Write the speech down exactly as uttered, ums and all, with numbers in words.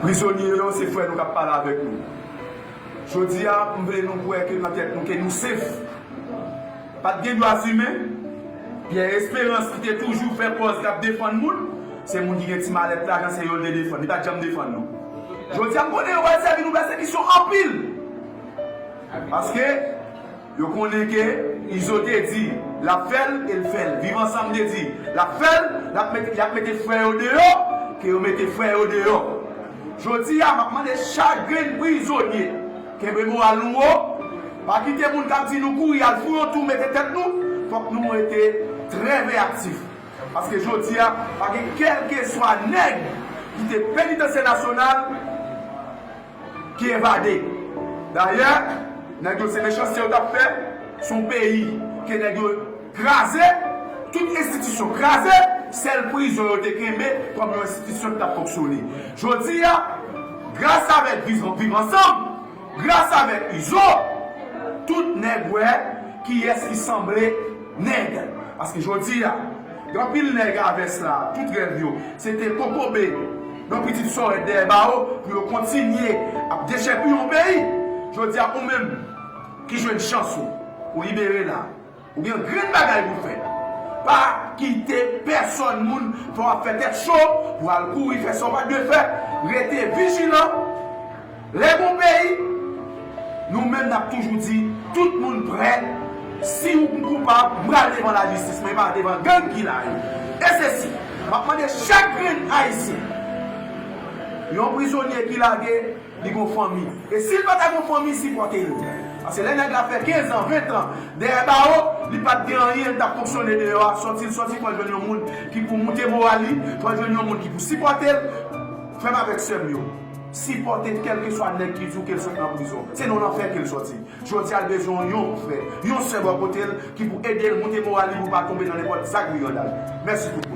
Prizonye yo, se frè nou k ap pale avèk nou. Jodi a, m vle nou kwè ke nan tèt nou ke nou sef. Pa t gen dwa imen. Pierre Espérance ki te toujou fè pòz k ap defann moun, se moun ki gen ti malèt lajan, se yo l te defann. Li pa t janm defann nou. Jodi a, m konnen yo pral sèvi nou pèsekisyon anpil. Paske yo konnen ke Izo te di l ap fè l e l fè l. Viv Ansanm te di l ap fè l, l ap mete, y ap mete frè yo deyò, ke yo mete frè yo deyò. Jodi a, m ap mande chak grenn prizonye, kenbe moral nou wo. Pa kite moun k ap di nou kouri al fou yon tou mete tèt nou. Fòk nou rete trè veyaktif. Paske jodi a, pa gen kèlkeswa nèg ki te penitansye nasyonal ki evade. Dayè, nèg yo se mechanste yo t ap fè, se yon peyi ke nèg yo kraze, tout enstitisyon kraze, sèl prizon yo te kenbe kòm yon enstitisyon ki t ap fonksyone. Jodi a, gras avèk Viv, Viv Ansanm, gras avèk Izo, tout nèg wè kiyès ki sanble nèg. Paske jodi a, gen anpil nèg a vès la, tout rèv yo, se te kokobe yon pitit sòrèt dèyè bawo pou yo kontinye ap dechèpiye yon peyi. Jodi a, ou menm ki jwenn chans ou, ou libere la, ou gen grenn bagay pou fè. Pa kite pèsòn moun fè w ap fè tèt cho pou al kouri fè sa w pa t dwe fè. Rete vijilan. Lè gon peyi, nou menm n ap toujou di, tout moun prè, si ou koupab, m pral devan lajistis, men pa devan gang ki la yo. E se si, m ap mande chak grenn Ayisyen, yon prizonye ki lage, li gon fanmi. E si l pa ta gon fanmi, sipòte l. Paske lè nèg la fè kenz an, ven an dèyè bawo, li pa t gen anyen, li t ap fonksyone deyò a, sòti l sòti, fò l jwenn yon moun ki pou moute moral li, fò l jwenn yon moun ki pou sipòte l. Frè m avèk sè m yo, sipòte kèlkeswa nèg ki di w ke l sot nan prizon. Se nan lanfè ke l sòti. Jodi a, l bezwen yon frè, yon sè bò kote l ki pou ede l moute moral li pou l pa tonbe nan nenpòt zak brigandaj. Mèsi tout moun.